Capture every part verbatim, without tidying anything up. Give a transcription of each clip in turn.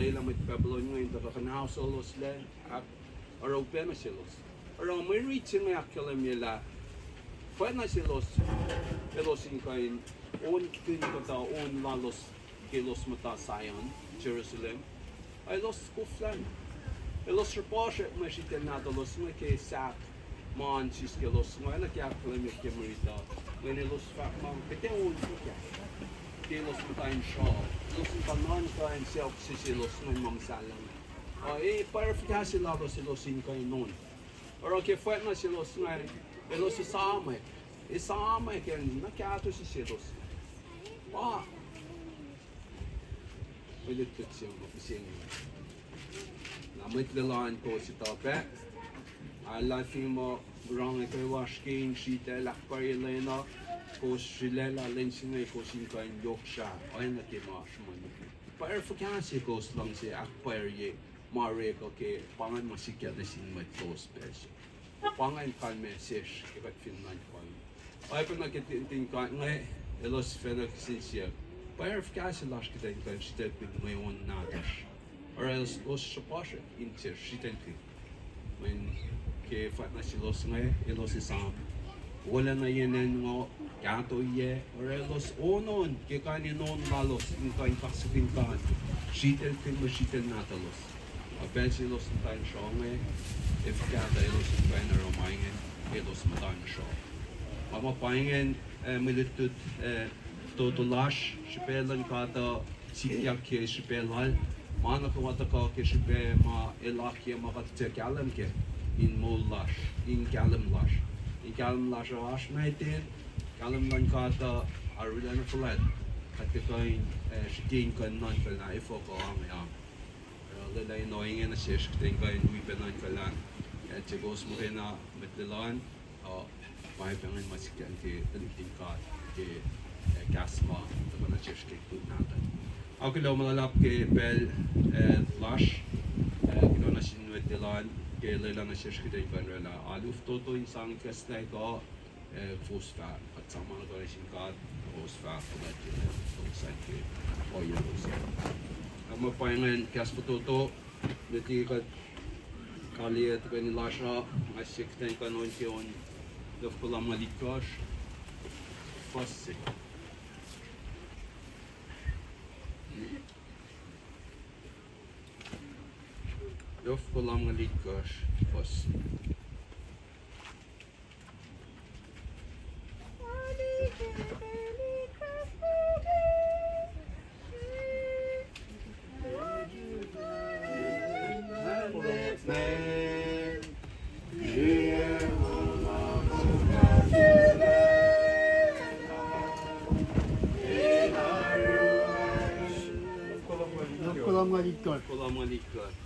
Lwelah mwet Babylon inge in tuhkuh kuhnahoslah elos lac, ahk oruh upac nuh selos. Oruh mwe rit se inge ahkkahlwemye lah fwack nuh selos, elos in kuh in onkihn kuhtuh on lalos ke elos muhta Zion, Jerusalem. Ac elos koflahna. Elos sruhpuhsrak mwe sritacl nahtuhlos inge ke sahk ma in siskelos inge, oacna ke ahkkahlwemye ke mwe rit uh, mweyen elos fahk muh kuht ac on fuhkah ke elos muhta in sruoh. Elos in kuh in kuh in sacohk se selos inge ma muhsahllah inge. Uh, e pwacr fuhkah se lalos elos in kuh in on. Oruh ke fwack nuh selos inge, elos esamwack, esamwack in nuh kahto se selos inge. Pa mwe lutlut se ma mihsenge. Na mwet Lelu an, kowos etuh pac, a luhlahlfongi muh mwe rang kwewa lasr ke in sritacl ahkpwacrye lwen uh, kowos srihklac lah lwen se inge kowos in kuh in yohk srah oacna ke ma sruhmuhn. Pwacr fuhkah se kowos luhngse ahkpwacrye ma orek uh ke pa ingacn ma sikyak nuh sin mwet kowos pacl se. Pa ingacn kalmac sesr ke kuht fin nuhnkuh. Oacyacpac nuh ke tin, tin God inge, elos fahk nuh sin siyuck, pwacr fuhkah se lasr kuht in kuh in sritaclkihn mwe on nahtuhsr? Oruh elos sruhpuhsrak in sesr sritaclkihn. Mweyen ke fwack nuh selos inge, elos esam, wolacna yen acn ngo, kahto yac, oruh elos on on ke kain in on lalos in kuh in kaksakihn God, sritaclkihn mwe sritacl nahtuhlos. A pacl se elos muhta in sruoh inge, ac fuhkah tuh elos in kuh in oruh ma ingacn, elos muhta in sruoh. A ma pa ingacn, eh, mwe lutlut, eh, fototo lasr, srihpac luhn God uh sikyak ke srihpac lal, ma nuh kwewa tuhkuh ke srihpac ma el akiyac ma kuht tiac kahlwem kac in moul lasr, in kahlwem lasr. In kahlwem lasr uh oasr nwaten, kahlwem luhn God uh arulacna fuhlwact, kuht tiac kuh in, eh, srihke in kuh in nuhnkuh lah efuh kuh ange an. Lwelah in ohinge nuh sesr kuht in kuh in wi pac nuhnkuh lah, eh, tiac kowos muhkwena mwet Lelu an, uh, ma pa ingacn ma sikyak ke tuhlihk nuhtin God ke, eh, kahs ma tuhkuh nuh sesr ke puk nahtuhl. Akuloh ma luhlahp ke pacl, eh, lasr, eh, kuloh nuh sin mwet Lelu an ke lwelah nuh sesr kuht in kuh in oraclah alu fototo in sang ikacslah kuh, eh, kowos fah kuht sang ma nuh kwewa nuh sin God, kowos fah fuhlwactye, eh, kowos sang ke ohiyac kowos. Na ma pa ingacn kahs fototo, met liki kuht kaliyac tuhkweni lasr uh, nga siyuck kuht in kuh in on ke on Luhf Kuloh Ma Itkohsr, fuhs se. Luhf Kuloh Ma Itkohsr, fuhs se. Luhf Kuloh Ma Itkohsr. Kuloh Ma Itkohsr.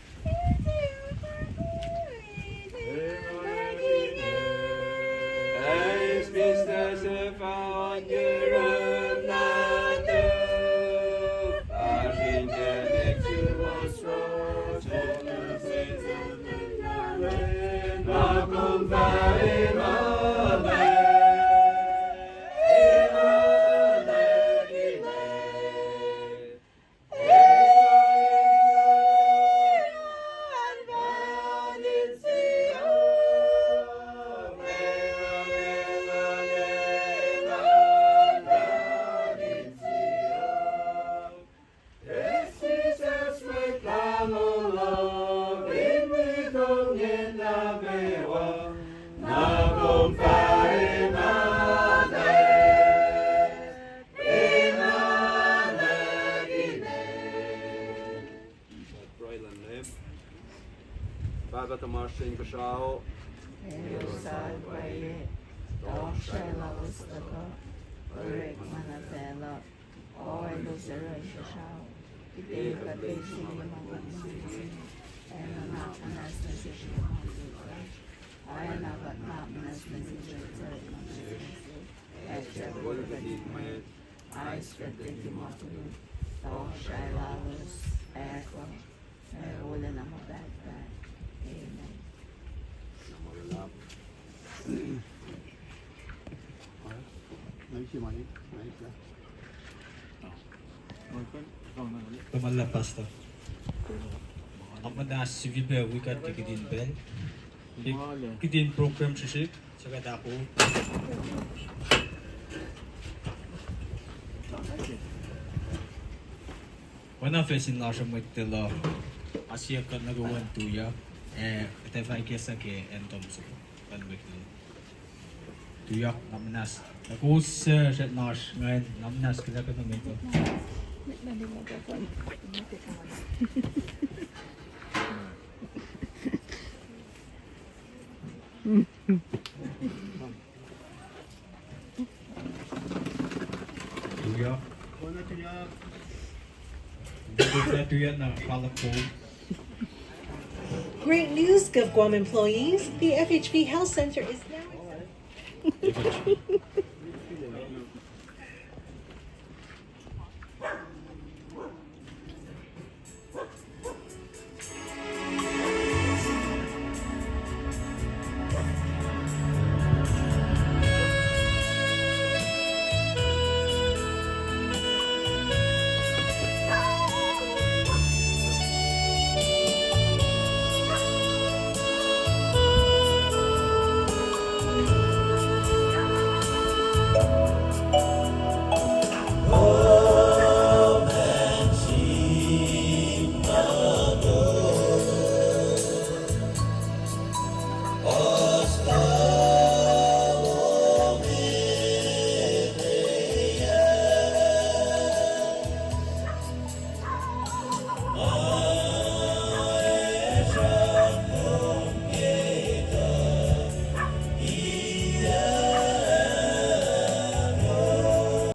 Pahpah tuhmasr Inkuhsrao, elos arulacna pwacye, tohkohsrahi lalos tuhkuh, orekma na facluh, oaclos oruh inkuhsrao, kuht eis ma nuh sesr, ac nuhnak muhnahs nuh sesr, oacna kuht nuhnak muhnahs nuh sin mwet suc orekma nuh sesr, ac tiac kol kuht in mwet, eis kuht ke ma koluk, tohkohsrahi lalos, ac kuh, ac wolacna ma pahtpaht. Amen. Tamuhlwel Pastor. Nga muhnahs sifilpac wi kuht ke kihtin pacl. Ke kihtin program srihsrihk, suc kuht ahkoo. Oacna facsin lasr uh, mwet Lelu, nga siyuck kuht nuh kwewa in tuyak, ac kuht ac fah ikacslah ke anthem se, kuh mwet Lelu. Tuyak, nga muhnahs. Na kowos suc srackna oasr ingacn, nga muhnahs kuht ac kuh nuh met uh. Tuyak. Tuyak na, palak ko. Great news, GovGuam employees. The F H P Health Center is now accepting